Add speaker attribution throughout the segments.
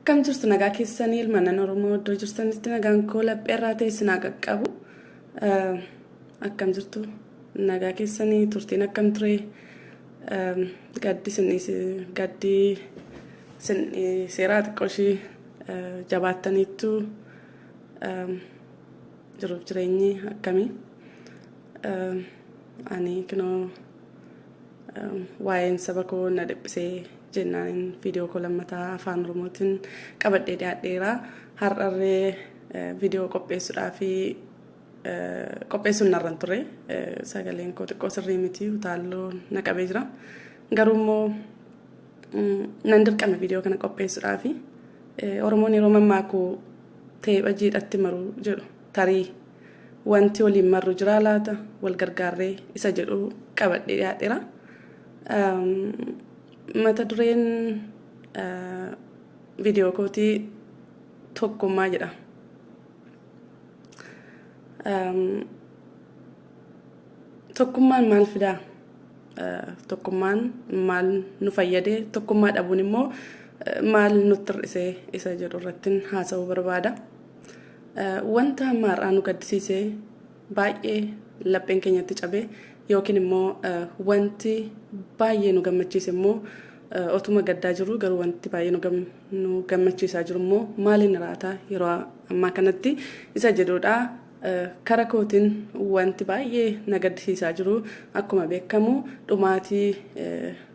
Speaker 1: Akkam jirtu nagaa keessanii ilmaannan Oromoo iddoo jirtanitti nagaan koo lapheerraa ta'e isin haa qaqqabu. Akkam jirtu nagaa keessanii turtiin akkam ture gaddi isin gaddi isin seeraa xiqqoo ishii jabaattaniittu jiruuf jireenyi akkamii ani kinoo Waa'een saba koo na dhiphisee jennaan viidiyoo koo lammataa afaan Oromootiin qabadhee dhiyaadheera. Har'arree viidiyoo qopheessuudhaa fi qopheessuun narran ture. Sagaleen koo xiqqoo sirrii miti utaalloo na qabee jira. Garuu immoo nan dirqame viidiyoo kana qopheessuudhaa fi Oromoon yeroo mammaaku teepha jiidhatti maru jedhu tarii Wanti waliin marru jiraa laata? Wal gargaarree isa jedhu qabadhee dhiyaadheera. Mata dureen viidiyoo kootii tokkummaa jedha. Tokkummaan maal fidaa? Tokkummaan maal nu fayyade? Tokkummaa dhabuun immoo maal nutti hir'ise isa jedhu irrattin haasa'uu barbaada. Wanta hamma har'aa nu gaddisiise baay'ee lapheen keenyatti cabe yookiin immoo wanti baay'ee nu gammachiise immoo otuma gaddaa jiru garuu wanti baay'ee nu gammachiisaa jiru immoo maaliin raata yeroo ammaa kanatti isa jedhudha. Kara kootiin wanti baay'ee na gaddisiisaa jiru akkuma beekamu dhumaatii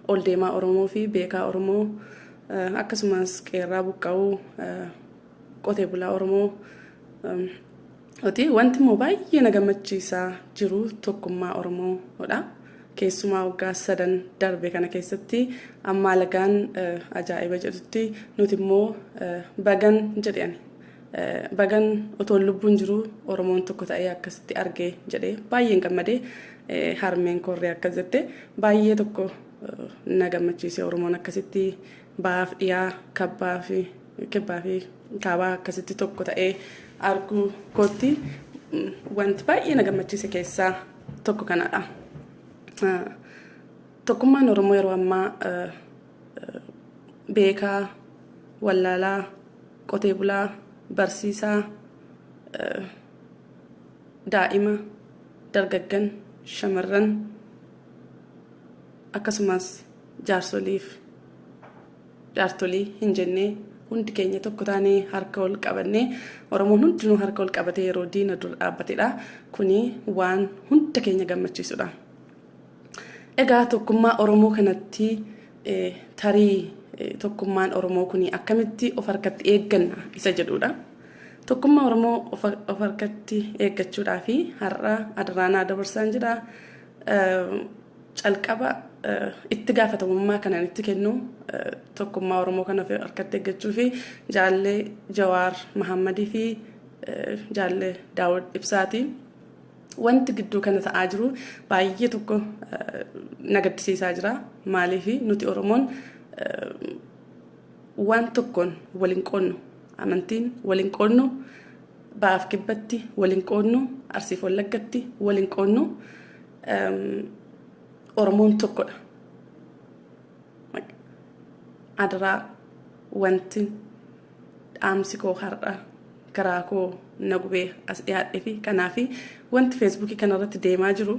Speaker 1: ol deemaa Oromoo fi beekaa Oromoo akkasumas qeerraa buqqa'uu qotee bulaa Oromoo oti. Wanti immoo baay'ee na gammachiisaa jiru tokkummaa Oromoodha. Keessumaa waggaa sadan darbe kana keessatti amma alagaan ajaa'iba jedhutti nuti immoo bagan jedhe ani. Bagan otoo lubbuun jiru Oromoon tokko ta'ee akkasitti argee jedhee baay'een gammadee harmeen korree akkas jette baay'ee tokko na gammachiise Oromoon akkasitti bahaaf dhiyaa kabbaa fi kibbaa fi kaabaa akkasitti tokko ta'ee arguu kootti wanti baay'ee na gammachiise keessaa tokko kanadha. Tokkummaan Oromoo yeroo ammaa beekaa, wallaalaa, qotee bulaa, barsiisaa, daa'ima, dargaggan, shamarran akkasumas jaarsoliif jaartolii hin jennee hundi keenya tokko taanee harka wal qabannee Oromoon hundinuu harka wal qabatee yeroo diina dura dhaabbatedha. Kuni waan hunda keenya gammachiisudha. Egaa tokkummaa Oromoo kanatti tarii tokkummaan Oromoo kuni akkamitti of harkatti eegganna isa jedhudha. Tokkummaa Oromoo of harkatti eeggachuudhaa fi har'a adaraanaa dabarsaan jira. Calqaba itti gaafatamummaa kanan itti kennu tokkummaa Oromoo kana harkatti eeggachuu fi jaallee Jawaar Mahammadii fi jaallee Daawud Ibsaati. Wanti gidduu kana ta'aa jiru baay'ee tokko na gaddisiisaa jira. Maaliif nuti Oromoon waan tokkoon waliin qoonnu amantiin waliin qoonnu ba'aaf kibbatti waliin qoonnu arsiif wallaggatti waliin qoonnu. Oromoon tokkodha. Adaraa wanti dhaamsi koo har'a garaa koo na gubee as dhiyaadhe fi kanaaf wanti feesbuukii kanarratti deemaa jiru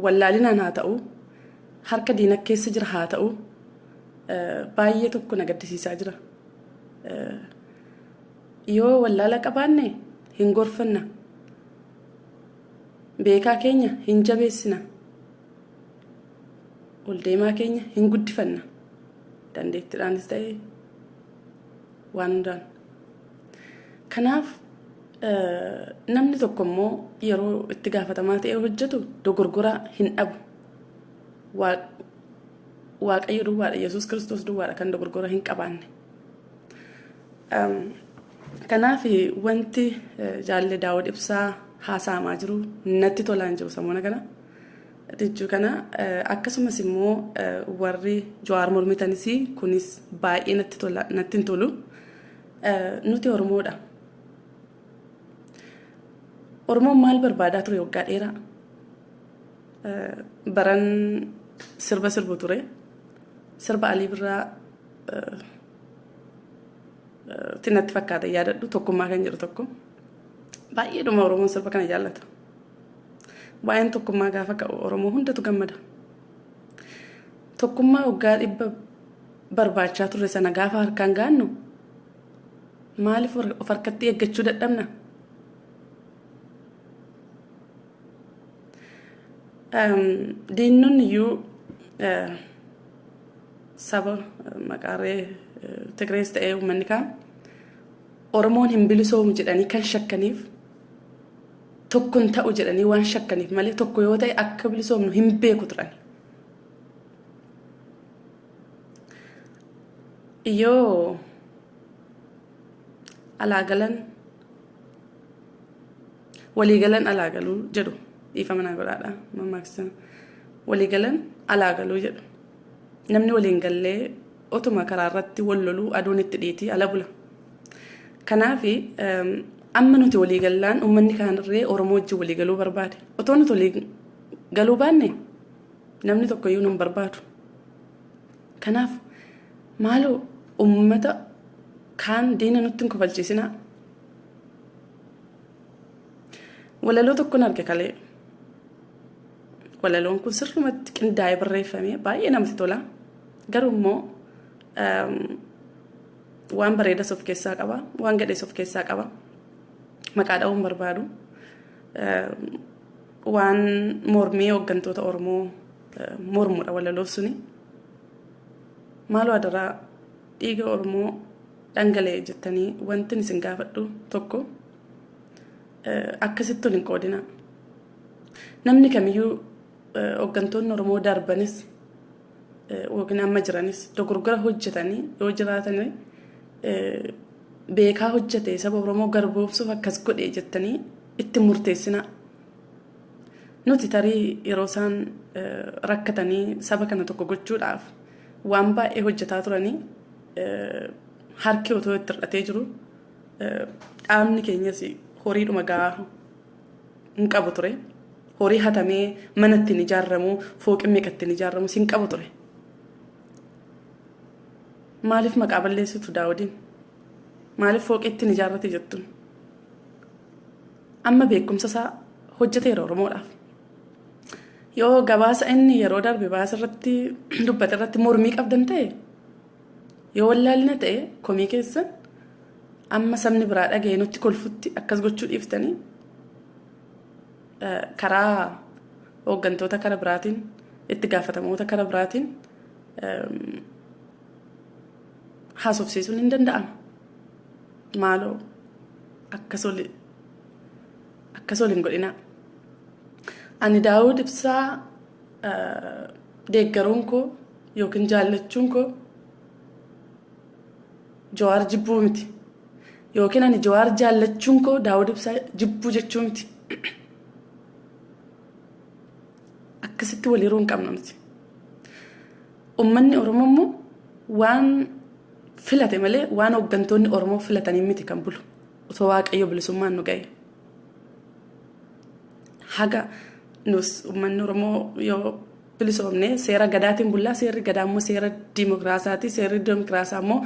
Speaker 1: wallaalinaan haa ta'u harka diina keessa jira haa ta'u baay'ee tokko na gaddisiisaa jira. Yoo wallaala qabaanne hin gorfanna. Beekaa keenya hin jabeessina. Ol deemaa keenya hin guddifanna. Dandeettiidhaanis ta'e waan hundaan. Kanaaf namni tokko immoo yeroo itti gaafatamaa ta'ee hojjetu dogorgora hin dhabu. Waaqayyo duwwaadha, Yesuus Kiristoos duwwaadha kan dogorgora hin qabaanne. Kanaaf wanti jaalle Daawud Ibsaa haasa'amaa jiru natti tolaa hin jiru samoona kana. Jechuu kana akkasumas immoo warri Jawaar mormitanis kunis baay'ee natti tola natti hin tolu. Nuti Oromoodha. Oromoon maal barbaadaa ture waggaa dheeraa? Baran sirba sirbu ture. Sirba Alii Birraa Natti fakkaata, yaadadhu, tokkummaa kan jedhu tokko. Baay'eedhuma Oromoon sirba kana jaallata. Waa'een tokkummaa gaafa ka'u Oromoo hundatu gammada. Tokkummaa waggaa 100 barbaachaa turre sana gaafa harkaan gaannu maaliif of harkatti eeggachuu dadhabna? Diinonni iyyuu saba maqaaree Tigirees ta'ee uummanni kaan Oromoon hin bilisoomu jedhanii kan shakkaniif, tokko hin ta'u jedhanii waan shakkaniif malee, tokko yoo ta'e akka bilisoomnu hin beeku turan. Yoo alaa galan walii galan alaa galuu jedhu, dhiifama naa godhaadha mammaaksa, walii galan alaa galuu jedhu. Namni waliin gallee otuma karaa irratti wal loluu aduun itti dhiitii ala bula. Kanaaf amma nuti walii gallaan uummanni kaanirree Oromoo wajjin walii galuu barbaade. Otoo nuti walii galuu baanne namni tokko iyyuu nu hin barbaadu. Kanaaf maaloo uummata kaan diina nutti hin kofalchiisinaa. Walaloo tokkon arge kalee. Walaloon kun sirrumatti qindaa'ee barreeffame, baay'ee namatti tola. Garuu immoo waan bareedas of keessaa qaba, waan gadhees of keessaa qaba. Maqaa dha'uun barbaadu. Waan mormii hooggantoota Oromoo mormudha walaloo suni. Maaloo adaraa, dhiiga Oromoo dhangala'e jettanii wanti isin gaafadhu tokko, akkasitti ol hin qoodinaa. Namni kamiyyuu, hooggantoonni Oromoo darbanis yookiin amma jiranis, dogoggora hojjetanii yoo jiraatan, beekaa hojjete, saba Oromoo garboomsuuf akkas godhe jettanii itti murteessinaa. Nuti tarii yeroo isaan rakkatanii saba kana tokko gochuudhaaf waan baay'ee hojjetaa turanii, harki otoo itti hir'atee jiru, dhaabni keenyas horiidhuma gahaa hin qabu ture. Horii hatamee mana ittiin ijaaramu, fooqii meeqa ittiin ijaaramu hin qabu ture. Maaliif maqaa balleessitu Daawudiin? Maaliif fooqii ittiin ijaarrate jettuun? Amma beekumsa isaa hojjeteera Oromoodhaaf. Yoo gabaasa inni yeroo darbe baasa irratti dubbate irratti mormii qabdan ta'e, yoo wallaalina ta'e komii keessan, amma sabni biraa dhaga'e nutti kolfutti akkas gochuu dhiiftanii, karaa hooggantoota kara biraatiin, itti gaafatamoota kara biraatiin haasofsiisuun hin danda'ama. Maaloo akkas ol hin godhinaa. Ani Daawud Ibsaa deeggaruun koo yookiin jaallachuun koo Jawaar jibbuu miti. Yookiin ani Jawaar jaallachuun koo Daawud Ibsaa jibbuu jechuu miti. Akkasitti waliruu hin qabnu miti. Uummanni Oromoo immoo waan filate malee waan hooggantoonni Oromoo filatanii miti kan bulu. Otoo Waaqayyo bilisummaan nu ga'e. Haga nus uummanni Oromoo yoo bilisoomne seera gadaatiin bullaa. Seerri gadaa immoo seera diimokiraasaati. Seerri diimokiraasaa immoo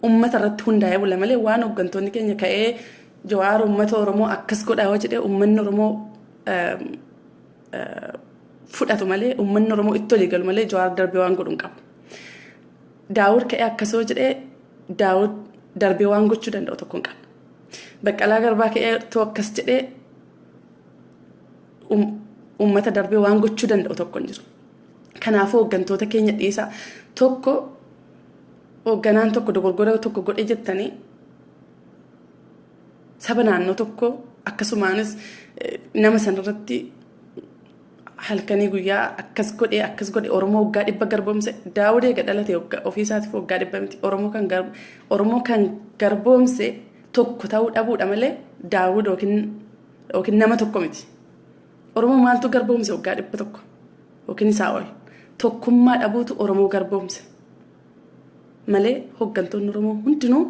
Speaker 1: uummata irratti hundaa'ee bula malee, waan hooggantoonni keenya ka'ee Jawaar uummata Oromoo akkas godhaa yoo jedhee uummanni Oromoo fudhatu malee, uummanni Oromoo itti olii galu malee, Jawaar darbee waan godhu hin qabu. Daawud ka'ee akkas yoo jedhee, Daawud darbee waan gochuu danda'u tokko hin qabu. Baqqalaa Garbaa ka'ee too akkas jedhee, uummata darbee waan gochuu danda'u tokko hin jiru. Kanaafuu hooggantoota keenya dhiisaa. Tokko hoogganaan tokko dogoggora tokko godhe jettanii saba naannoo tokko akkasumaanis nama sanarratti halkanii guyyaa akkas godhe, akkas godhe, Oromoo waggaa 100 garboomse. Daawud eega dhalate ofii isaatiif waggaa 100 miti. Oromoo kan garboomse tokko ta'uu dhabuudha malee Daawud yookiin nama tokko miti. Oromoo maaltu garboomse waggaa 100 yookiin isaa ol? Tokkummaa dhabuutu Oromoo garboomse malee hooggantoonni Oromoo hundinuu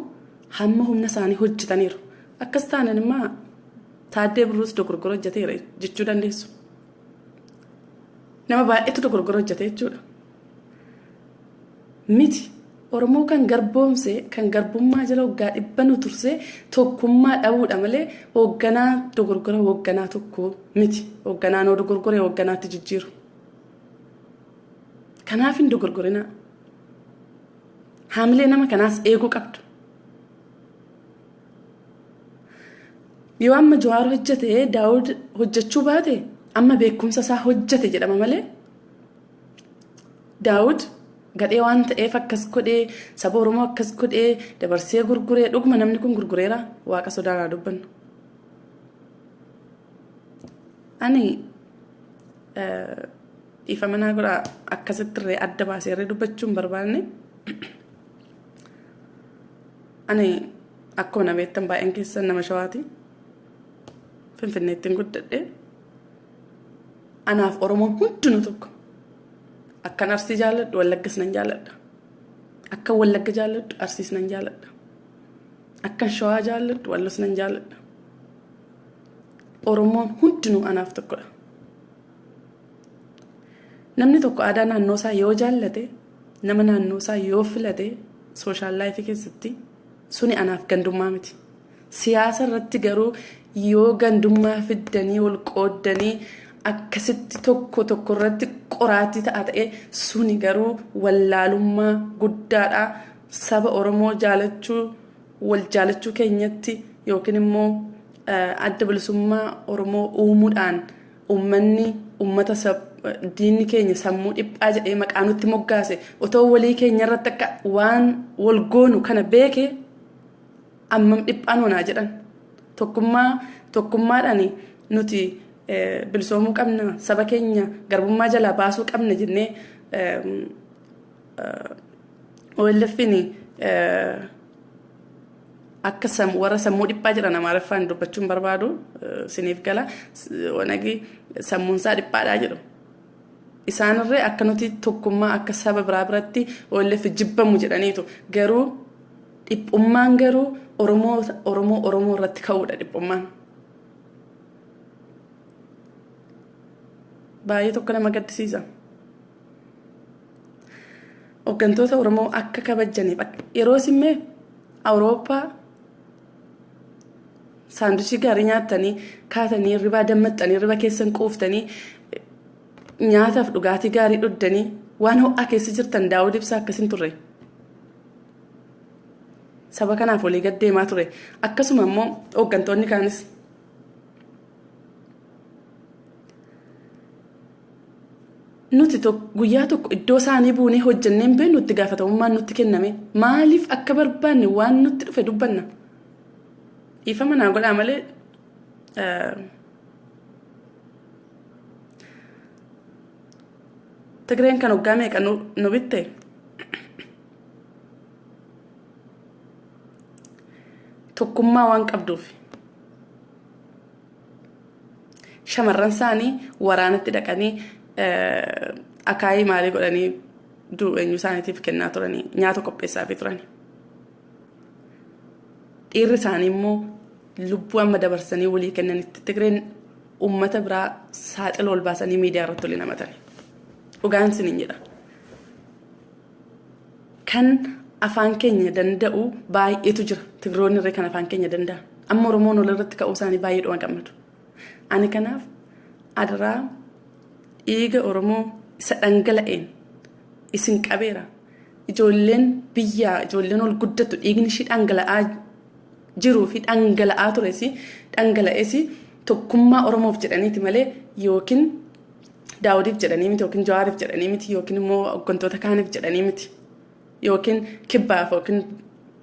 Speaker 1: hamma humna isaanii hojjetaniiru. Akkas taanan immoo Taaddee Birruus dogoggora hojjeteera jechuu dandeessu. Nama baay'eetu dogoggora hojjete jechuudha. Miti. Oromoo kan garboomse, kan garbummaa jala waggaa 100 nu turse tokkummaa dhabuudha malee hoogganaa dogoggora hoogganaa tokko miti. Hoogganaan yoo dogoggore hoogganaatti jijjiiru. Kanaaf hin dogoggorinaa. Haamilee nama kanaas eeguu qabdu. Yoo amma Jawaar hojjete, Daawud hojjechuu baate, amma beekumsa isaa hojjete jedhama malee Daawud gadhee waan ta'eef akkas godhee, saba Oromoo akkas godhee dabarsee gurguree. Dhuguma namni kun gurgureera? Waaqa sodaanaa dubbannu. Ani dhiifama naa godhaa, akkasitti illee adda baasee irree dubbachuu hin barbaanne. Ani akkuma na beektan baay'een keessan nama Shawaati. Finfinneettiin guddadhe. Anaaf Oromoon hundinuu tokko. Akkan Arsii jaalladhu Wallaggas nan jaalladha. Akkan Wallagga jaalladhu Arsiis nan jaalladha. Akkan Shawaa jaalladhu Wallos nan jaalladha. Oromoon hundinuu anaaf tokkodha. Namni tokko aadaa naannoo isaa yoo jaallate, nama naannoo isaa yoo filate, social life keessatti suni anaaf gandummaa miti. Siyaasa irratti garuu yoo gandummaa fiddanii wal qooddanii akkasitti tokko tokko irratti qoraatii ta'a ta'e, suni garuu wallaalummaa guddaadha. Saba Oromoo jaalachuu, wal jaalachuu keenyatti yookiin immoo Adda Bilisummaa Oromoo uumuudhaan uummanni uummata diinni keenya sammuu dhiphaa jedhee maqaa nutti moggaase otoo walii keenya irratti akka waan wal goonu kana beeke ammam dhiphaan honaa jedhan. Tokkummaa, tokkummaadhaan nuti bilisoomuu qabna, saba keenya garbummaa jalaa baasuu qabna jennee OLF'n akka warra sammuu dhiphaa jedhan, Amaariffaan dubbachuun barbaadu, siniif gala, onagi sammuunsaa dhiphaadhaa jedhu. Isaanirree akka nuti tokkummaa akka saba biraa biratti OLF jibbamu jedhaniitu, garuu dhiphummaan garuu Oromoo Oromoo Oromoo irratti ka'uudha dhiphummaan. Baay'ee tokko nama gaddisiisa. Hooggantoota Oromoo akka kabajaniif yeroo simmee Awurooppaa saanduchii gaarii nyaattanii kaatanii, ribaa dammaxxanii, riba keessan quuftanii, nyaataaf dhugaatii gaarii dhuddanii, waan ho'aa keessa jirtan. Daawud Ibsaa akkasin turre. Saba kanaaf walii gad deemaa ture. Akkasuma immoo hooggantoonni kaanis. Nuti guyyaa tokko iddoo isaanii buunee hojjennee hin beeknu. Itti gaafatamummaan nutti kenname maaliif akka barbaanne waan nutti dhufe dubbanna? Dhiifama naa godhaa malee Tigreen kan waggaa meeqa nu bitte, tokkummaa waan qabduuf shamarran isaanii waraanatti dhaqanii akaayii maalii godhanii eenyu isaaniitiif kennaa turanii, nyaata qopheessaafii turanii. Dhiirri isaanii immoo lubbuu amma dabarsanii walii kennanitti Tigreen uummata biraa saaxila ol baasanii miidiyaa irratti olii namatanii. Dhugaan isiniin jedha. Kan afaan keenya danda'u baay'eetu jira. Tigroonni irree kan afaan keenya danda'a. Amma Oromoon ol irratti ka'uu isaanii baay'ee dhuma gammadu. Ani kanaaf adaraa dhiiga Oromoo isa dhangala'een isin qabeera. Ijoolleen biyyaa, ijoolleen ol guddattu dhiigni ishii dhangala'aa jiruu fi dhangala'aa tures dhangala'es tokkummaa Oromoof jedhaniiti malee yookiin Daawudiif jedhanii miti, yookiin Jawaariif jedhanii miti, yookiin immoo hooggantoota kaaniif jedhanii miti, yookiin kibbaaf yookiin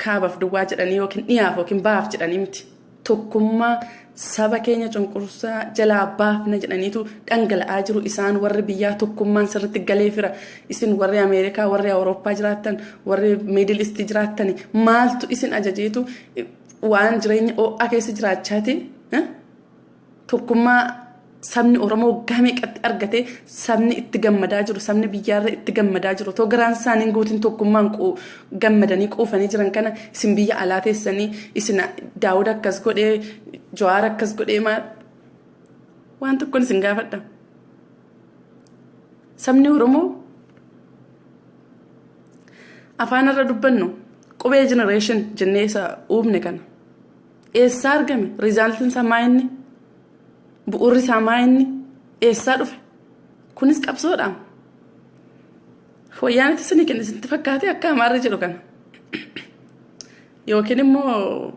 Speaker 1: kaabaaf duwwaa jedhanii, yookiin dhiyaaf yookiin bahaaf jedhanii miti. Tokkummaa saba keenya cunqursaa jalaa baafna jedhaniitu dhangala'aa jiru. Isaan warri biyyaa tokkummaan sirriitti galeefira. Isin warri Ameerikaa, warri Awurooppaa jiraattan, warri Middle East jiraattan, maaltu isin ajajeetu waan jireenya ho'aa keessa jiraachaati? Tokkummaa sabni Oromoo waggaa meeqatti argate, sabni itti gammadaa jiru, sabni biyyaarra itti gammadaa jiru, otoo garaan isaanii hin guutin tokkummaan gammadanii quufanii jiran kana isin biyya alaa teessanii isin Daawud akkas godhee, Jawaar akkas godhee, maal? Waan tokkoon isin gaafadha. Sabni Oromoo Afaan irra dubbannu Qubee Generation jennee isa uumne kana. Eessaa argame? Resultiin isaa maa inni? Bu'uurri isaa maa inni? Eessaa dhufe? Kunis qabsoodha. Wayyaanitti isinii kenne isinitti fakkaate akka Amaarri jedhu kana. Yookiin immoo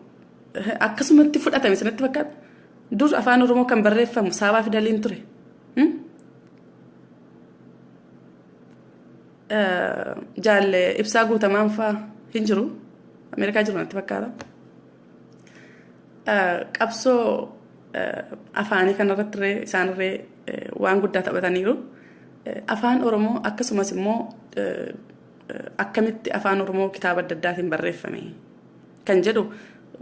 Speaker 1: akkasumatti fudhatame isinitti fakkaata. Dur Afaan Oromoo kan barreeffamu Saabaa fidaliin ture. Jaalle Ibsaa Guutamaan faa hin jiru. Ameerikaa jiru natti fakkaata. Qabsoo afaanii kanarratti illee isaanillee waan guddaa taphataniiru. Afaan Oromoo akkasumas immoo akkamitti Afaan Oromoo kitaaba adda addaatiin barreeffame kan jedhu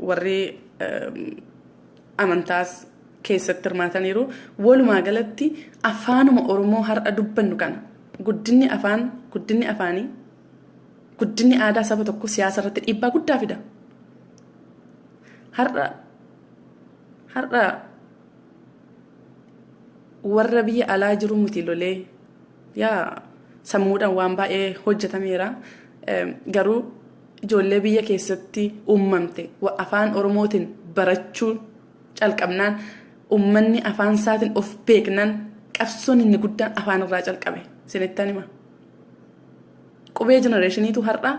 Speaker 1: warri amantaas keessatti hirmaataniiru. Walumaa galatti afaanuma Oromoo har'a dubbannu kana guddinni afaan, guddinni afaanii, guddinni aadaa saba tokko siyaasa irratti dhiibbaa guddaa fida. Har'a warra biyya alaa jiru miti lolee yaa sammuudhaan waan baay'ee hojjetameera. Garuu ijoollee biyya keessatti uumamte Afaan Oromootiin barachuu calqabnaan, uummanni afaan isaatiin of beeknaan, qabsoon inni guddaan afaan irraa calqabe isinittan hima. Qubee Generationiitu har'a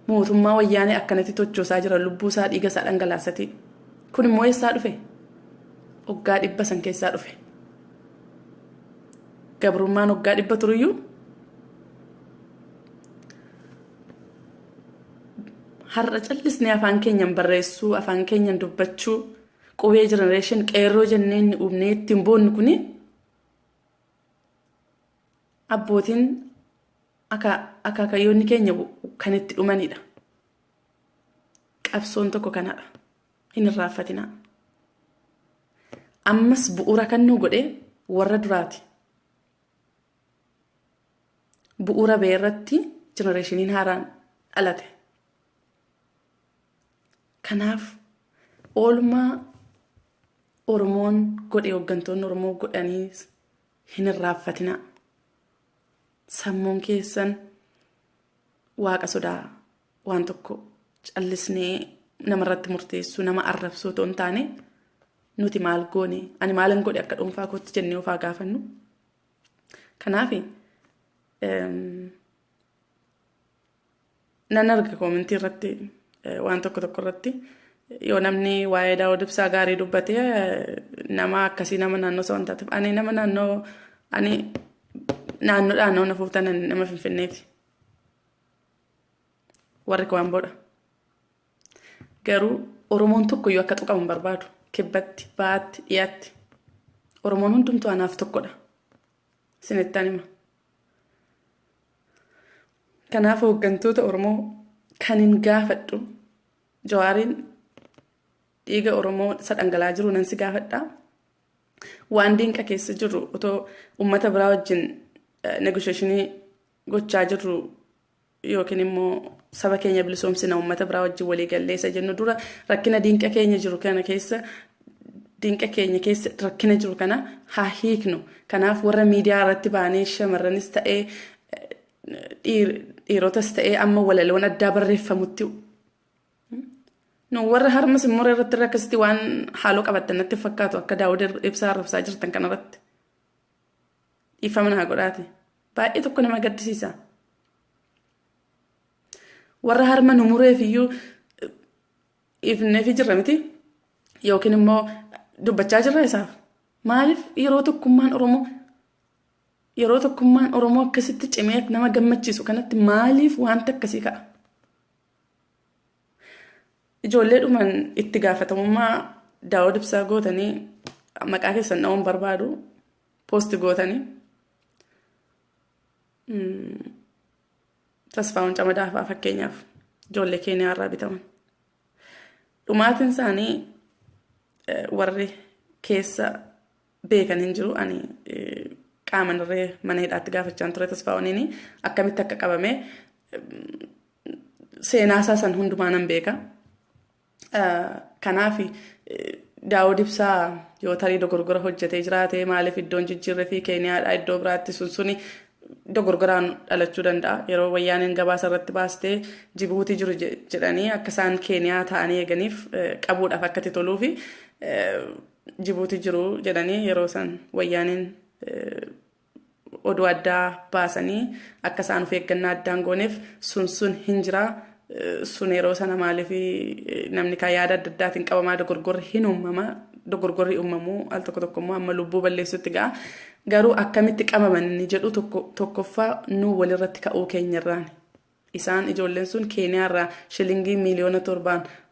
Speaker 1: mootummaa Wayyaanee akkanatti tochoosaa jira, lubbuu isaa, dhiiga isaa dhangalaasatii. Kun immoo eessaa dhufe? Waggaa 100 keessaa dhufe. Gabrummaan waggaa 100 turuyyuu har'a callisnee afaan keenyan barreessuu, afaan keenyan dubbachuu, Qubee Generation, Qeerroo jennee inni uumnee ittiin boonnu kuni abbootiin akaakayyoonni keenya kan itti dhumanidha. Qabsoon tokko kanadha. Hin irraanfatinaa. Ammas bu'uura kan nu godhe warra duraati. Bu'uura ba'e irratti generationiin haaraan dhalate. Kanaaf oolmaa Oromoon godhe, hooggantoonni Oromoo godhanii hin irraanfatinaa. Sammuun keessan Waaqa sodaa waan tokko callisnee namarratti murteessuu, nama arrabsuu otoo hin taane, nuti maal goone, ani maalin godhe akka dhuunfaa kootti jennee ofaa gaafannu. Kanaaf nan arga commentii irratti waan tokko tokko irratti yoo namni waa'ee Daawud Ibsaa gaarii dubbate, nama akkasii, nama naannoo isa waan taateef, ani nama naannoo, ani naannoodhaa nama fuutan, nama Finfinneeti. Warri koo Amboodha. Garuu Oromoon tokkoyyuu akka tuqamu hin barbaadu. Kibbatti, baatti, dhiyaatti. Oromoon hundumtuu anaaf tokkodha. Isinittan hima. Kanaaf hooggantoota Oromoo kan hin gaafadhu, Jawaariin dhiiga Oromoo isa dhangala'aa jiru nan si gaafadha. Waan diinqa keessa jirru otoo uummata biraa wajjin negotiationii gochaa jirru yookiin immoo saba keenya bilisoomsina, uummata biraa wajjin walii gallee isa jennu dura rakkina diinqa keenya jiru kana keessa, diinqa keenya keessa rakkina jiru kana haa hiiknu. Kanaaf warra miidiyaa irratti ba'anii shamarranis ta'ee dhiirotas ta'ee amma walaloon addaa barreeffamutti nu warra harma simmura irratti irra akkasitti waan haaloo qabattan natti fakkaatu, akka Daawud Ibsaa arrabsaa jirtan kanarratti. Dhiifama naa godhaati. Baay'ee tokko nama gaddisiisa. Warra harma nu mureef iyyuu ifneefi jirra miti, yookiin immoo dubbachaa jirra isaaf. Maaliif yeroo tokkummaan Oromoo akkasitti cimee nama gammachiisu kanatti maaliif wanta akkasii ka'a? Ijoollee dhuman itti gaafatamummaa Daawud Ibsaa gootanii, maqaa keessan dha'uun barbaadu, post gootanii Tasfaa'uun Camadaa fa'aa fakkeenyaaf, ijoollee Keeniyaa irraa bitaman. Dhumaatiin isaanii warri keessa beekan hin jiru. Ani qaaman irree mana hidhaatti gaafachaan ture Tasfaa'uuniin akkamitti akka qabame, seenaa isaa san hundumaa nan beeka. Kanaaf Daawud Ibsaa yoo tarii dogoggora hojjetee jiraate, maaliif iddoon jijjiirre fi Keeniyaadhaa iddoo biraatti sun suni Dogoggoraan dhalachuu danda'a. Yeroo wayyaaneen gabaasa irratti baastee Jibuutii jiru jedhanii akka isaan Keeniyaa ta'anii eeganiif qabuudhaaf akka itti toluu fi Jibuutii jiru jedhanii yeroo isaan wayyaaneen oduu addaa baasanii akka isaan of eeggannaa addaan gooneef sun sun hin jira. Sun yeroo sana maaliif namni kan yaada adda addaatiin qabamaa dogoggorri hin uumama. Dogoggorri uumamuu al tokko tokko immoo amma lubbuu balleessutti ga'a. Garuu akkamitti qabaman inni jedhu tokkoffaa nu walirratti ka'uu keenyarraani. Isaan ijoolleen sun Keeniyaarraa shilingii 7 miiliyoona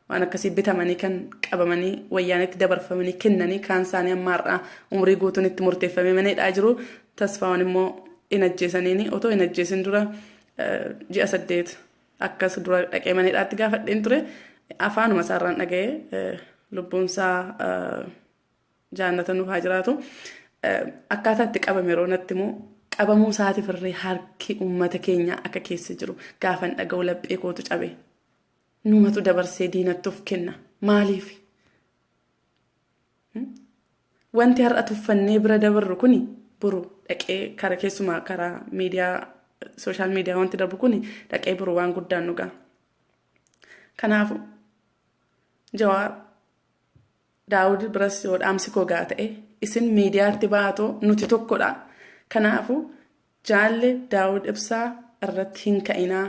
Speaker 1: waan akkasii bitamanii kan qabamanii wayyaanetti dabarfamanii kennanii kaan isaanii amma har'aa umurii guutuun itti murteeffamee mana hidhaa jiru. Tasfaawwan immoo hin ajjeesaniini otoo hin ajjeesin dura ji'a 8 akkas dura dhaqee mana hidhaatti gaafadheen ture. Afaanuma isaarraan dhaga'ee lubbuunsaa jaannata nuuf haa jiraatu. Akkaataa itti qabame yeroo natti immoo qabamuu isaatiif irree harki uummata keenyaa akka keessa jiru gaafan dhaga'u laphee kootu cabe. Numatu dabarsee diinatti of kenna. Maaliif? Wanti har'a tuffannee bira dabarru kuni boru dhaqee karaa keessumaa karaa miidiyaa social media wanti darbu kuni dhaqee boru waan guddaan nu ga'a. Kanaafuu Jawaar, Daawud biras yoo dhaamsi koo gaa ta'e, isin miidiyaatti baatoo nuti tokkodha. Kanaafuu jaalle Daawud Ibsaa irratti hin ka'inaa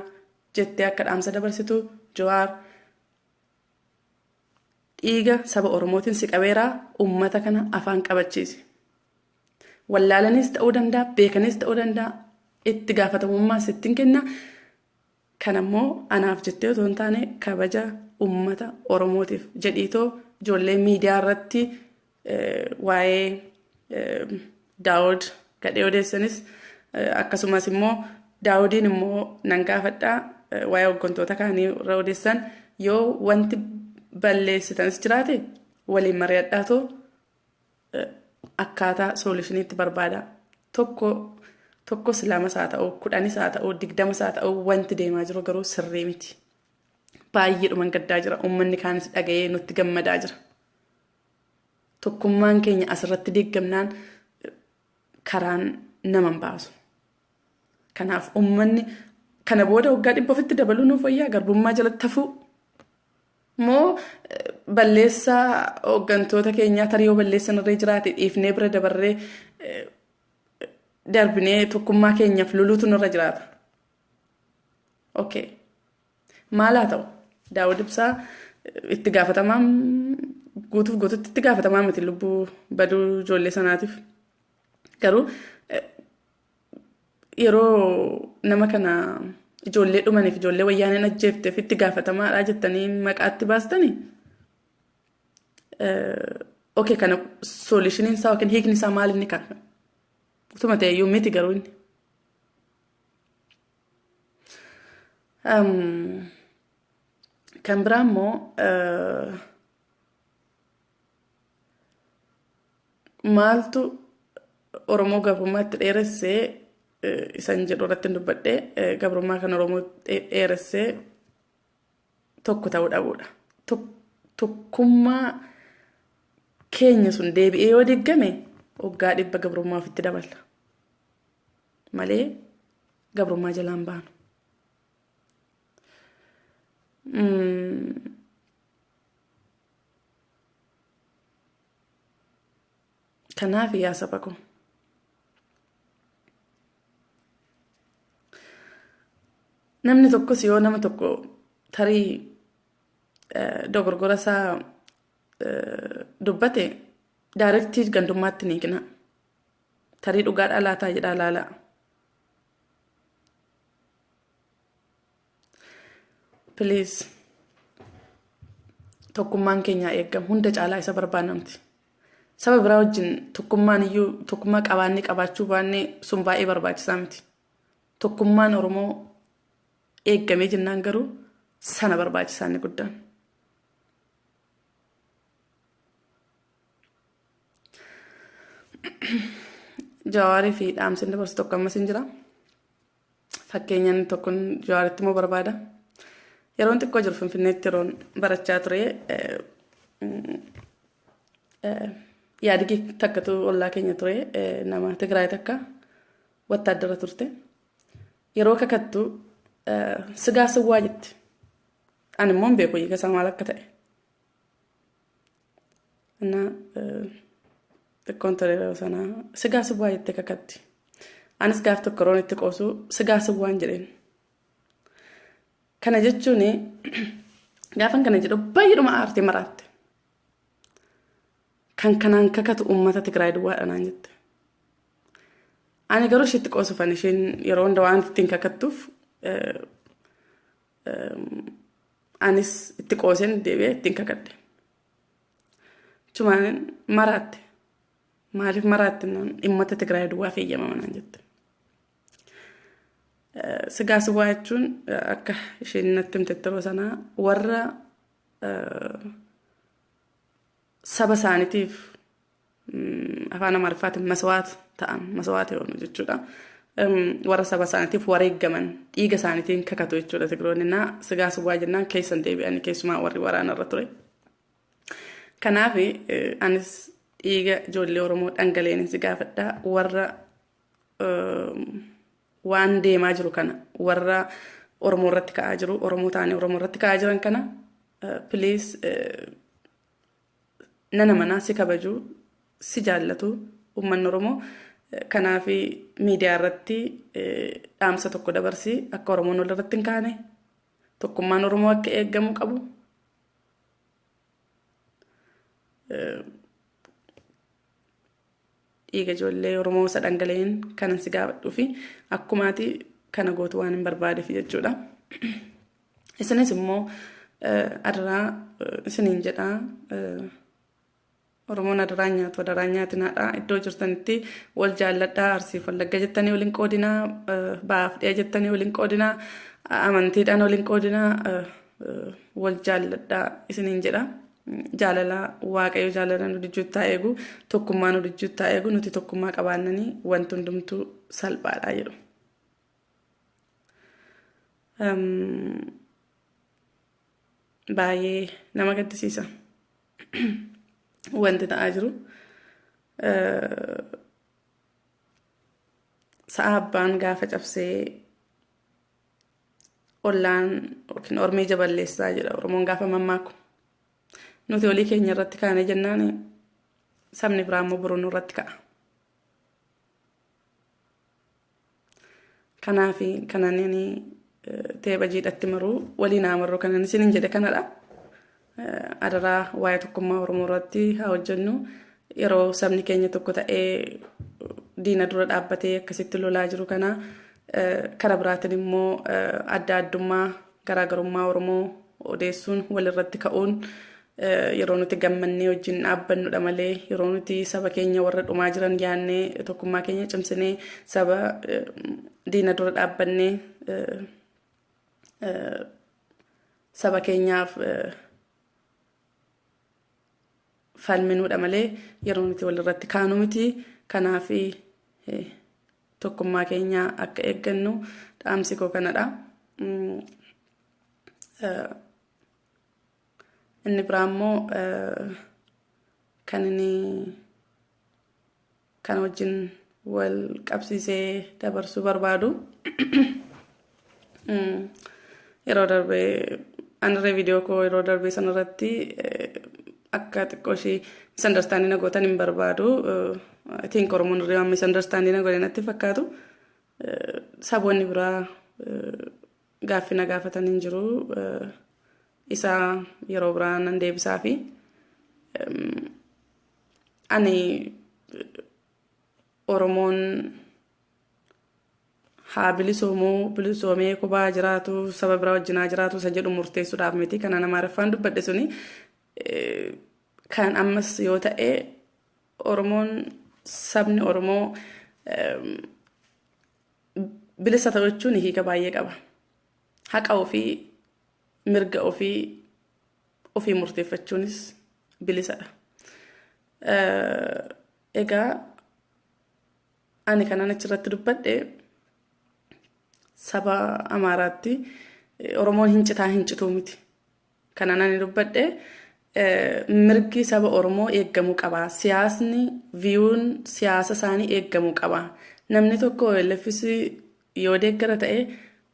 Speaker 1: jettee akka dhaamsa dabarsitu. Jawaar, dhiiga saba Oromootiin si qabeeraa uummata kana afaan qabachiisi. Wallaalanis ta'uu danda'a, beekanis ta'uu danda'a, itti gaafatamummaa sittin kenna. Kanammoo anaaf jettee otoo hin taane kabaja uummata Oromootiif jedhiitoo ijoollee miidiyaa irratti waa'ee Daawud gadhee odeessanis, akkasumas immoo Daawudiin immoo nan gaafadhaa, waa'ee hooggantoota kaanii irra odeessan yoo wanti balleessitanis jiraate waliin mari'adhaatoo akkaataa solutioniitti barbaada. Tokko tokkos lamas haa ta'u, 10s haa ta'u, 20s haa ta'u, wanti deemaa jiru garuu sirrii miti. Baay'eedhuman gaddaa jira. Uummanni kaanis dhaga'ee nutti gammadaa jira. Tokkummaan keenya asirratti diigamnaan karaan nama hin baasu. Kanaaf uummanni kana booda waggaa 100 ofitti dabaluu nuuf wayyaa garbummaa jalatti hafuu moo balleessaa hooggantoota keenyaa tarii yoo balleessan irra jiraate dhiifnee bira dabarree darbinee tokkummaa keenyaaf loluutu nurra jiraata? Okay. Maal haa ta'u? Daawud Ibsaa itti gaafatamaa guutuuf guututti itti gaafatamaa miti lubbuu baduu ijoollee sanaatiif. Garuu yeroo nama kana ijoollee dhumaniif, ijoollee wayyaaneen ajjeefteef itti gaafatamaadha jettanii maqaatti baastanii. Okay, kana solutioniin isaa yookiin hiikni isaa maal inni kana? Utuma ta'e iyyuu miti garuu inni. Kan biraa immoo maaltu Oromoo gabrummaatti dheeressee isan jedhu irratti hin dubbadhe. Gabrummaa kan Oromoo dheeressee tokko ta'uu dhabuudha. Tokkummaa keenya sun deebi'ee yoo diggame waggaa 100 gabrummaa ofitti daballa. Malee gabrummaa jalaan baanu. Kanaaf yaa saba koo. Namni tokkos yoo nama tokko tarii dogoggora isaa dubbate directii gandummaatti ni kina. Tarii dhugaadhaa laataa jedhaa laalaa. Please. Tokkummaan keenya eegamu hunda caalaa isa barbaannamti. Saba biraa wajjin tokkummaan iyyuu tokkummaa qabaannee qabaachuu baannee sun baay'ee barbaachisaa miti. Tokkummaan Oromoo eeggamee jennaan garuu sana barbaachisaa inni guddaan. Jawaarii fi dhaamsi inni dabarsu tokko ammas hin jira. Fakkeenyaan tokkoon Jawaaritti immoo barbaada. Yeroon xiqqoo jiru Finfinneetti yeroon barachaa ture, yaadigii takkatu ollaa keenya ture, nama Tigraay takka. Wattaaddara turte. Yeroo kakattu sigaa siwwaa jetti. Ani immoo hin beeku hiika isaa maal akka ta'e. Innaa xiqqoon ture yeroo sana sigaa siwwaa jettee kakatti. Anis gaaf tokko yeroon itti qoosu sigaa siwwaan jedheen. Kana jechuun gaafan kana jedhu baay'eedhuma aartee maraatte. Kan kanaan kakatu uummata Tigraay duwwaadha naan jette. Ani garuu isheetti qoosufan isheen yeroo hunda waan ittiin kakattuuf anis itti qooseen deebi'ee ittiin kakadhe. Chumaan maraatte. Maaliif maraatte naan uummata Tigraay duwwaaf eeyyamama naan jette. Sigaa siwwaa jechuun akka isheen natti himtetti yeroo sanaa warra saba isaaniitiif afaan Amaariffaatiin maswaat ta'an maswaat yoonu jechuudha. Warra saba isaaniitiif wareeggaman dhiiga isaaniitiin kakatu jechuudha Tigiroonni naa sigaa siwwaa jennaan keessan deebi'anii keessumaa warri waraanarra ture. Kanaaf anis dhiiga ijoollee Oromoo dhangala'een si gaafadha warra waan deemaa jiru kana warra Oromoo irratti ka'aa jiru Oromoo ta'anii Oromoo irratti ka'aa jiran kana please nana manaa si kabaju si jaallatu uummanni Oromoo kanaaf miidiyaa irratti dhaamsa tokko dabarsi akka Oromoon wal irratti hin kaane tokkummaan Oromoo akka eegamu qabu. Dhiiga ijoollee Oromoo isa dhangala'een kanan si gaafadhuu fi akkumaati kana gootu waan hin barbaadeef jechuudha. Isinis immoo adaraa isiniin jedhaa Oromoon adaraa nyaatu adaraa nyaatinaadha. Iddoo jirtanitti wal jaalladhaa Arsiif Wallagga jettanii waliin qoodinaa ba'aaf dhi'a jettanii waliin qoodinaa amantiidhaan waliin qoodinaa wal jaalladhaa isiniin jedha. Jaalala Waaqayyo jaalala nu gidduutti haa eegu tokkummaa nu gidduutti haa eegu nuti tokkummaa qabaannanii wanti hundumtuu salphaadha jedhu. Baay'ee nama gaddisiisa wanti ta'aa jiru. Sa'a abbaan gaafa cabsee ollaan yookiin ormii jaballeessaa jedha Oromoon gaafa mammaaku. Nuti olii keenya irratti kaane jennaan sabni biraa immoo boruu nurratti ka'a. Kanaaf kanan ani teepha jiidhatti maruu waliin haa marruu kanan isinin jedhe kanadha. Adaraa waa'ee tokkummaa Oromoo irratti haa hojjennu. Yeroo sabni keenya tokko ta'ee diina dura dhaabbatee akkasitti lolaa jiru kana kara biraatiin immoo adda addummaa garaagarummaa Oromoo odeessuun walirratti ka'uun yeroo nuti gammannee wajjin dhaabbannudha malee yeroo nuti saba keenya warra dhumaa jiran yaannee tokkummaa keenya cimsinee saba diina dura dhaabbannee saba keenyaaf falminuudha malee yeroo nuti walirratti kaanu miti. Kanaaf tokkummaa keenya akka eeggannu dhaamsi koo kanadha. Inni biraa immoo kan inni kana wajjin wal qabsiisee dabarsuu barbaadu yeroo darbee anirree viidiyoo koo yeroo darbee sanarratti akka xiqqoo ishii misunderstanding na gootan hin barbaadu. I think Oromoon irree waan misunderstanding na godhe natti fakkaatu. Saboonni biraa gaaffii na gaafatan hin jiru. Isa yeroo biraa nan deebisaa fi ani Oromoon haa bilisoomuu bilisoomee kophaa jiraatu saba biraa wajjin haa jiraatu isa jedhu murteessuudhaaf miti kana nama Amaariffaan dubbadhe suni kan ammas yoo ta'e Oromoon sabni Oromoo bilisa ta'u jechuun hiika baay'ee qaba. Haqa ofii mirga ofii ofii murteeffachuunis bilisadha. Egaa ani kanan achirratti dubbadhe saba Amaaraatti Oromoon hin citaa hin cituu miti. Kanan ani dubbadhe mirgi saba Oromoo eeggamuu qaba. Siyaasni viyuun siyaasa isaanii eeggamuu qaba. Namni tokko OLFs yoo deeggara ta'e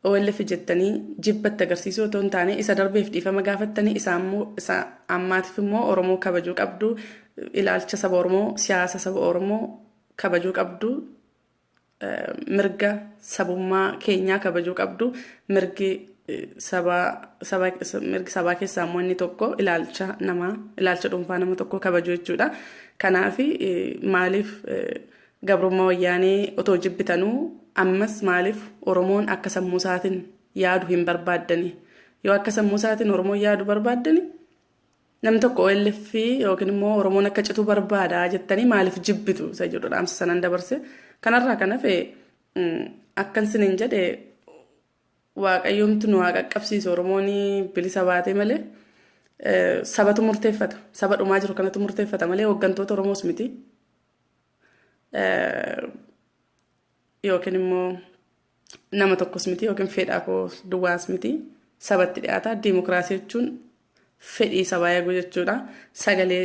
Speaker 1: OLF jettanii jibbatti agarsiisuu otoo hin taane, isa darbeef dhiifama gaafattanii, isa ammoo isa ammaatiif immoo Oromoo kabajuu qabdu, ilaalcha saba Oromoo, siyaasa saba Oromoo kabajuu qabdu, mirga sabummaa keenyaa kabajuu qabdu. Mirgi saba saba mirgi sabaa keessaa immoo inni tokko ilaalcha namaa, ilaalcha dhuunfaa nama tokko kabajuu jechuudha. Kanaaf maaliif gabrummaa Wayyaanee otoo jibbitanuu ammas maaliif Oromoon akka sammuu isaatiin yaadu hin barbaaddani? Yoo akka sammuu isaatiin Oromoon yaadu barbaaddani, namni tokko OLF yookiin immoo Oromoon akka citu barbaada jettanii maaliif jibbitu isa jedhu dhaamsa sanan dabarse. Kanarraa kan hafe, akkan sinin jedhe, Waaqayyoomtu nu haa qaqqabsiisu, Oromoon bilisa baatee malee sabatu murteeffata. Saba dhumaa jiru kanatu murteeffata malee hooggantoota Oromoos miti. Yookiin immoo nama tokkos miti, yookiin fedhaa koo duwwaas miti. Sabatti dhiyaata. Diimokiraasii jechuun fedhii sabaa eeguu jechuudha. Sagalee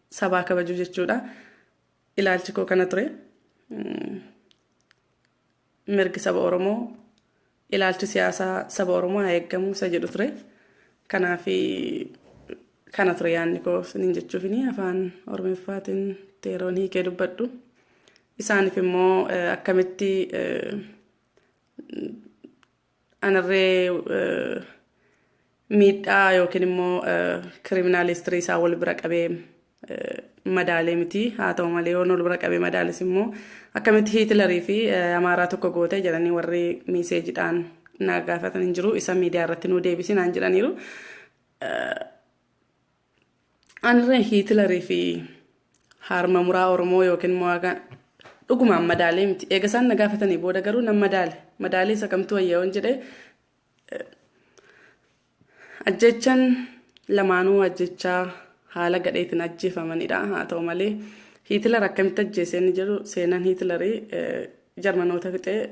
Speaker 1: sabaa kabajuu jechuudha. Ilaalchi koo kana ture. Mirgi saba Oromoo, ilaalchi siyaasaa saba Oromoo haa eeggamu isa jedhu ture. Kanaaf kana ture yaadni koo isiniin jechuufini afaan Oromeeffaatiin yeroon hiikee dubbadhu. Isaaniif immoo akkamitti anarree miidhaa yookiin immoo criminal history isaa wal bira qabee madaalee miti. Haa ta'u malee, yoon wal bira qabee madaales immoo akkamitti Hiitilarii fi Amaaraa tokko goote jedhanii warri messagedhaan na gaafatan hin jiru. Isa miidiyaa irratti nuu deebisi naan jedhaniiru. Anirree Hiitilarii fi harma muraa Oromoo yookiin immoo dhugumaan madaalee miti. Eega isaan na gaafatanii booda garuu nan madaale. Madaalee isa kamtu wayya yoon jedhee, ajjechaan lamaanuu ajjechaa haala gadheetiin ajjeefamanidha. Haa ta'u malee, Hiitilar akkamitti ajjeese inni jedhu, seenaan Hiitilarii Jarmanoota fixee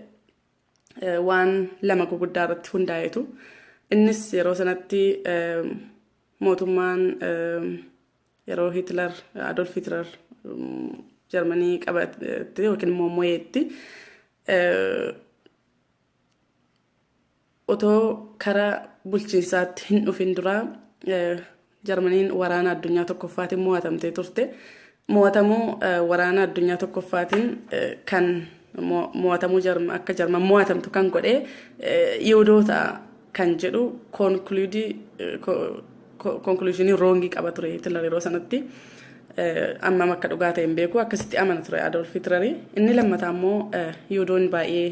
Speaker 1: waan lama guguddaa irratti hundaa'etu. Innis yeroo sanatti mootummaan yeroo Hiitilar, Adolf Hitler, Jarmanii qabate yookiin immoo mo'eetti, otoo karaa bulchiinsaatti hin dhufin duraa Jarmaniin waraana addunyaa tokkoffaatiin mo'atamtee turte. Mo'atamuu waraana addunyaa tokkoffaatiin kan mo'atamuu, akka Jarman mo'atamtu kan godhe Yihudoota kan jedhu conclusionii wrongii qaba ture Hitler yeroo sanatti. Ammam akka dhugaa ta'e hin beeku, akkasitti amana ture Adolf Hitler. Inni lammataa immoo Yihudoonni baay'ee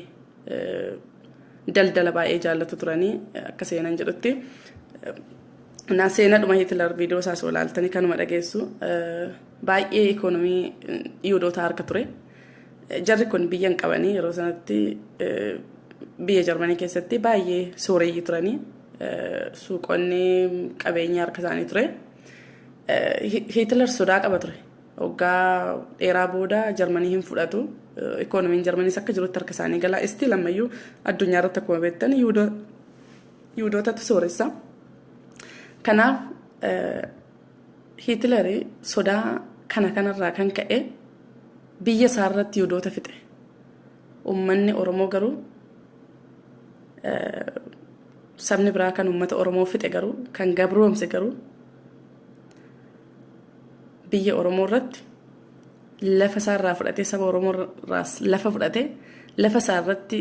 Speaker 1: daldala baay'ee jaallatu turanii akka seenan jedhutti. Na seenadhuma Hitler viidiyoo isaa osoo ilaaltanii kanuma dhageessu. Baay'ee ikoonomii Yihudoota harka ture. Jarri kun biyya hin qabanii, yeroo sanatti biyya Jarmanii keessatti baay'ee sooreyyii turanii, suuqonni qabeenya harka isaanii ture. Hitler sodaa qaba ture. Waggaa dheeraa booda Jarmanii hin fudhatu. Ikoonomiin Jarmaniis akka jirutti harka isaanii gala. Still ammayyuu addunyaa irratti akkuma beektan Yihudootatu sooressa. Kanaaf Hitler sodaa kana kanarraa kan ka'e biyya isaarratti Yihudoota fixe. Uummanni Oromoo garuu, sabni biraa kan uummata Oromoo fixe garuu, kan gabroomse garuu, biyya Oromoo irratti lafa isaarraa fudhatee, saba Oromoo irraas lafa fudhatee, lafa isaa irratti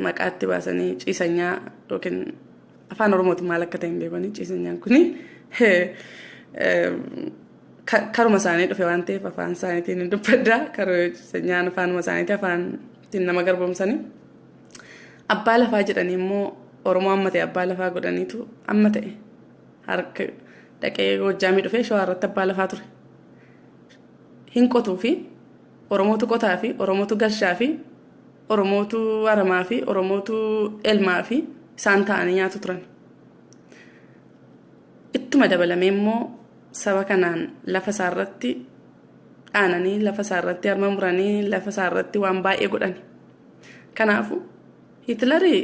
Speaker 1: maqaatti baasanii ciisanyaa, yookiin afaan Oromootiin maal akka ta'e hin beekani, ciisanyaan kuni karuma isaanii dhufe waan ta'eef afaan isaaniitiin hin dubbadda. Karuma ciisanyaan afaanuma isaaniitii, afaan ittiin nama garboomsanii. Abbaa lafaa jedhanii immoo Oromoo amma ta'e abbaa lafaa godhaniitu, amma ta'e harka dhaqee Goojjaamii dhufee Shawaa irratti abbaa lafaa ture. Hin qotuu fi Oromootu qotaa fi Oromootu galchaa fi Oromootu aramaa fi Oromootu elmaa fi isaan ta'anii nyaatu turan. Ittuma dabalamee immoo saba kanaan lafa isaarratti dhaananii, lafa isaarratti harma muranii, lafa isaarratti waan baay'ee godhani. Kanaafuu Hitlarii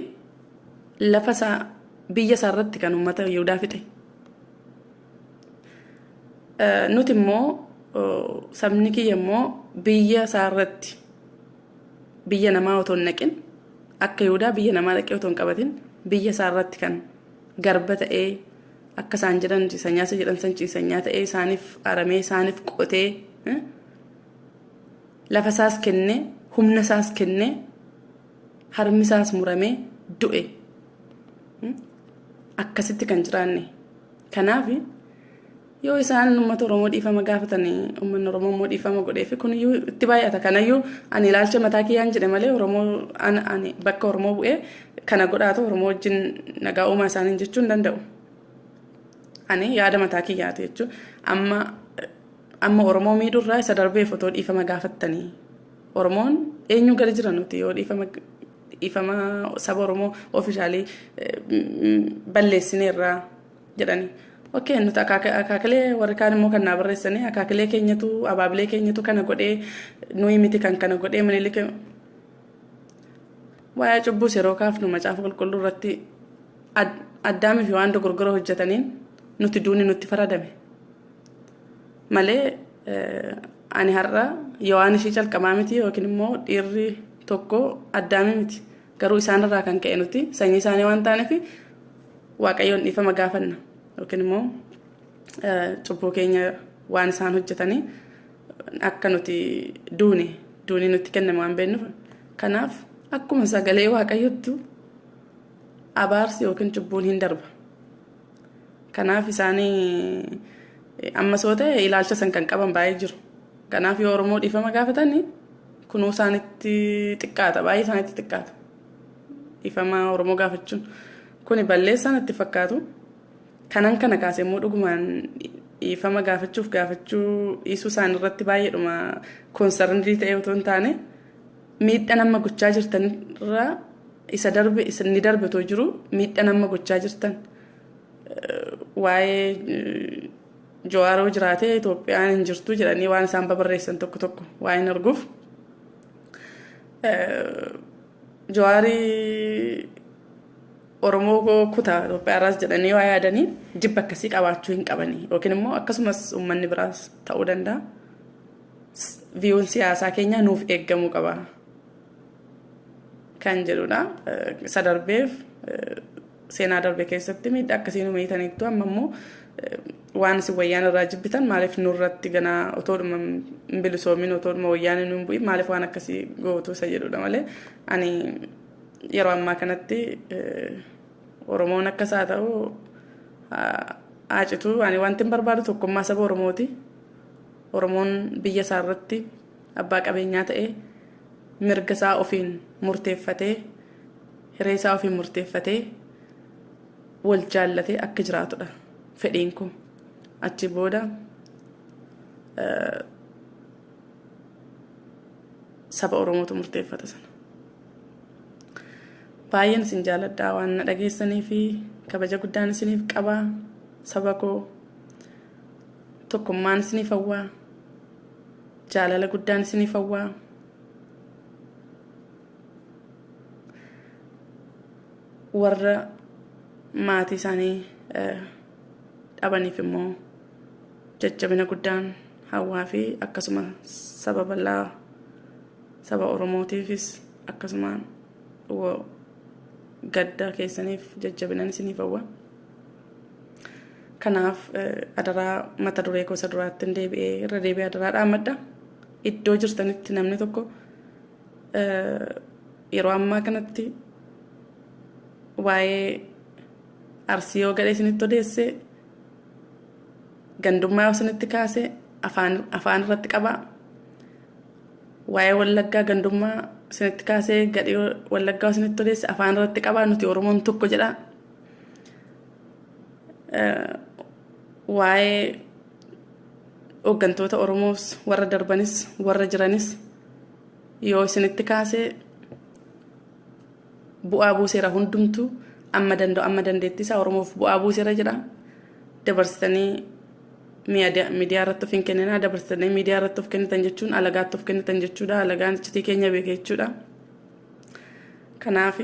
Speaker 1: lafa isaa, biyya isaarratti kan uummata Yihudaa fixe. Nuti immoo, sabni kiyya immoo biyya isaarratti Biyya namaa otoo hin naqin, akka Yihudaa biyya namaa dhaqee otoo hin qabatin, biyya isaa irratti kan garba ta'ee, akka isaan jedhan ciisanyaa isa jedhan san ciisanyaa ta'ee, isaaniif aramee, isaaniif qotee, lafa isaas kennee, humna isaas kennee, harmi isaas muramee du'e. Akkasitti kan jiraanne. Kanaaf yoo isaan uummata Oromoo dhiifama gaafatanii, uummanni Oromoo immoo dhiifama godheef, kuniyyuu itti baay'ata. Kanayyuu ani ilaalcha mataa kiyyaan jedhe malee, Oromoo ani bakka Oromoo bu'ee kana godhaatu Oromoo wajjin nagaa uumaa isaaniin jechuu hin danda'u. Ani yaada mataa kiyyaati jechuun, amma amma Oromoo miidhurraa isa darbeef otoo dhiifama gaafattanii, Oromoon eenyu gadi jira nuti yoo dhiifama saba Oromoo official balleessineerraa jedhanii. Okay, nuti akaakilee, warri kaan immoo kan naa barreessanii, akaakilee keenyatu, abaabilee keenyatu kana godhee, nuyi miti kan kana godhee. Minilik waa'ee cubbuus yeroo kaafnu, Macaafa Qulqulluu irratti Addaamii fi waan dogoggora hojjetaniin nuti duuni nutti faradame malee, ani har'a yoo ishii calqabaa miti yookiin immoo dhiirri tokko Addaamii miti. Garuu isaanirraa kan ka'e nuti sanyii isaanii waan taaneef Waaqayyoon dhiifama gaafanna, yookiin immoo cubbuu keenya waan isaan hojjetanii akka nuti duune, duuni nutti kenname waan beeknuuf. Kanaaf akkuma sagalee Waaqayyottu abaarsi yookiin cubbuun hin darba. Kanaaf isaanii ammas yoo ta'e ilaalcha san kan qaban baay'ee jiru. Kanaaf yoo Oromoo dhiifama gaafatanii, kunuu isaanitti xiqqaata, baay'ee isaanitti xiqqaata. Dhiifama Oromoo gaafachuun kuni balleessaan itti fakkaatu. Kanan kana kaase immoo dhugumaan dhiifama gaafachuuf gaafachuu dhiisuu isaan irratti baay'eedhuma concerned ta'e otoo hin taane, miidhaa nama gochaa jirtan irraa isa darbe inni darbe otoo jiru, miidhaa nama gochaa jirtan, waa'ee Jawaaroo jiraatee Itoophiyaan hin jirtu jedhanii waan isaan babarreessan tokko tokko waa hin arguuf. Jawaarii Oromoo kutaa Itoophiyaarraas jedhanii waa yaadanii jibba akkasii qabaachuu hin qabanii, yookiin immoo akkasumas uummanni biraas ta'uu danda'a. Viewn siyaasaa keenya nuuf eeggamuu qaba kan jedhudha. Isa darbeef, seenaa darbe keessatti miidhaa akkasii nu miitaniittu, amma immoo waan isin wayyaan irraa jibbitan maaliif nurratti ganaa otoodhuma hin bilisoomin, otoodhuma wayyaan hin bu'in maaliif waan akkasii gootu isa jedhudha malee, ani yeroo ammaa kanatti Oromoon akkas haa ta'u haa citu, ani wanti hin barbaadu tokkummaa saba Oromooti. Oromoon biyya isaa irratti abbaa qabeenyaa ta'ee, mirga isaa ofiin murteeffatee, hiree isaa ofiin murteeffatee, wal jaallatee akka jiraatudha fedhiin kun. Achi booda saba Oromootu murteeffata sana. Baay'een isin jaaladhaa, waan na dhageessanii fi kabaja guddaan isiniif qabaa. Saba koo, tokkummaan isiniif hawwaa, jaalala guddaan isiniif hawwaa. Warra maatii isaanii dhabaniif immoo jajjabina guddaan hawwaa fi akkasuma saba bal'aa saba Oromootiifis akkasuma gadda keessaniif jajjabinan isiniif hawwa. Kanaaf adaraa, mata duree gosa duraatti deebi'ee, irra deebi'ee adaraa dhaammadha. Iddoo jirtanitti namni tokko yeroo ammaa kanatti waa'ee Arsii yoo gadhee isinitti odeesse, gandummaa yoo isinitti kaase, afaan irratti qabaa. Waa'ee Wallaggaa gandummaa isinitti kaasee, gadhee Wallaggaa isinitti odeesse, afaan irratti qabaa, nuti Oromoon tokko jedha. Waa'ee hooggantoota Oromoos, warra darbanis warra jiranis yoo isinitti kaasee, bu'aa buuseera, hundumtuu amma danda'u, amma dandeettii isaa Oromoof bu'aa buuseera jedha. Dabarsitanii miidiyaa irratti of hin kenninaa. Dabarsitanii miidiyaa irratti of kennitan jechuun alagaatti of kennitan jechuudha. Alagaan iccitii keenya beeka jechuudha. Kanaaf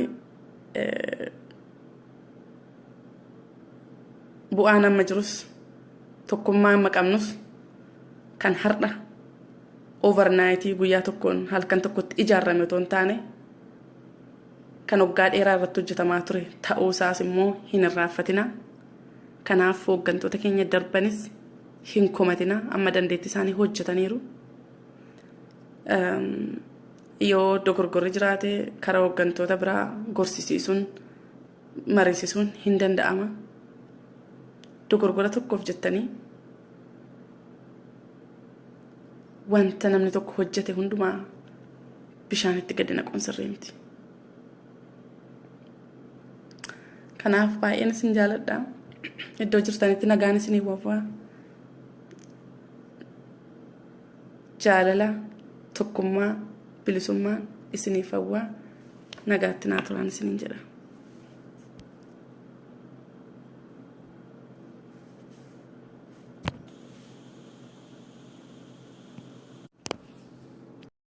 Speaker 1: bu'aan amma jirus, tokkummaa amma qabnus, kan har'a Overnight guyyaa tokkoon halkan tokkotti ijaarame otoo hin taane kan waggaa dheeraa irratti hojjetamaa ture ta'uu isaas immoo hin irraanfatina. Kanaaf hooggantoota keenya darbanis hin komatina, amma dandeettii isaanii hojjetaniiru. Yoo dogoggorri jiraate karaa hooggantoota biraa gorsisiisuun, mariisisuun hin danda'ama. Dogoggora tokkoof jettanii wanta namni tokko hojjete hundumaa bishaanitti gadi naquun sirrii miti. Kanaaf baay'een isin jaaladha. Iddoo jirtanitti nagaan isiniif wawwaa. Jaalala, tokkummaa, bilisummaan isiniif hawwaa. Nagaatti naa turaan isiniin jedha.